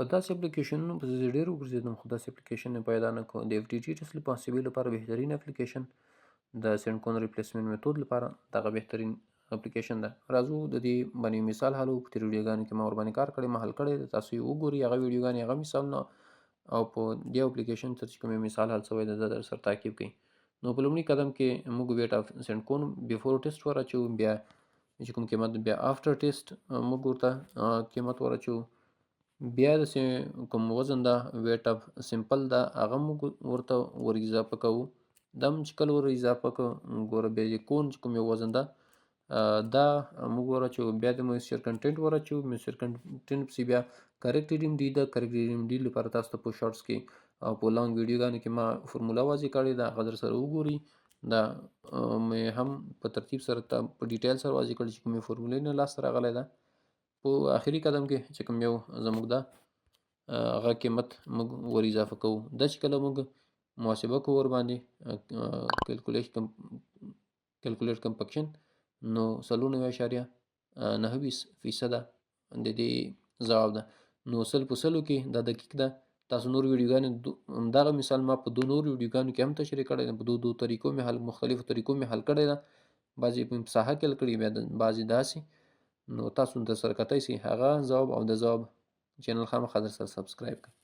په داسې اپلیکیشنونو پسې زه ډېر وګرځېدم، خو داسې اپلیکیشن مې پیدا نه کړ. د FTT ټیسټ محاسبې لپاره بهترین اپلیکیشن، د sand cone replacement method لپاره دغه بهترین اپلیکیشن ده. راځو د دې باندې مثال حلو. په تېرو ویډیوګانو کې ما ورباندې کار کړی، ما حل کړی دی. تاسو یې وګورئ هغه ویډیوګانې، هغه مثالونه، او په دې اپلیکیشن سره چې کوم مثال حل شوی دی، دا در سره تعقیب کړئ. نو په لومړي قدم کې موږ weight of sand cone before test ور اچوو، بیا چې کوم قیمت، بیا after test موږ ورته قیمت ور اچوو. بیا د کوم وزن ده، weight of sample ده، هغه موږ ورته ور اضافه کوو. دا هم چې کله ور اضافه کړو، ګوره بیا د cone چې کوم یو وزن ده، دا موږ ور اچوو. بیا د moisture content ور اچوو. moisture content پسې بیا corrected MD ده. corrected MD لپاره تاسو ته په shorts کې او په long ویډیوګانو کې ما فورموله واضح کړې ده، هغه در سره وګورئ. دا مې هم په ترتیب سره په detail سره واضح کړی چې کومې فورمولې نه لاسته راغلی ده. په آخري قدم کې چې کوم یو زموږ ده، هغه قیمت موږ ور اضافه کوو. دا چې کله موږ محاسبه کوو ورباندې، calculate compaction، نو 94.29% د دې ځواب ده. نو 100 په 100 کې دا دقیق ده. تاسو نور ویډیوګانې، همدغه مثال ما په دوه نورو ویډیوګانو کې هم تشریح کړی دی. په دوه دوه طریقو مې حل، مختلفو طریقو مې حل کړی ده. بعضې په ساحه کې حل کړي، بیا بعضې داسې. نو تاسو در سره کتای سئ هغه ځواب او د ځواب. چینل خامخا در سره subscribe کړئ.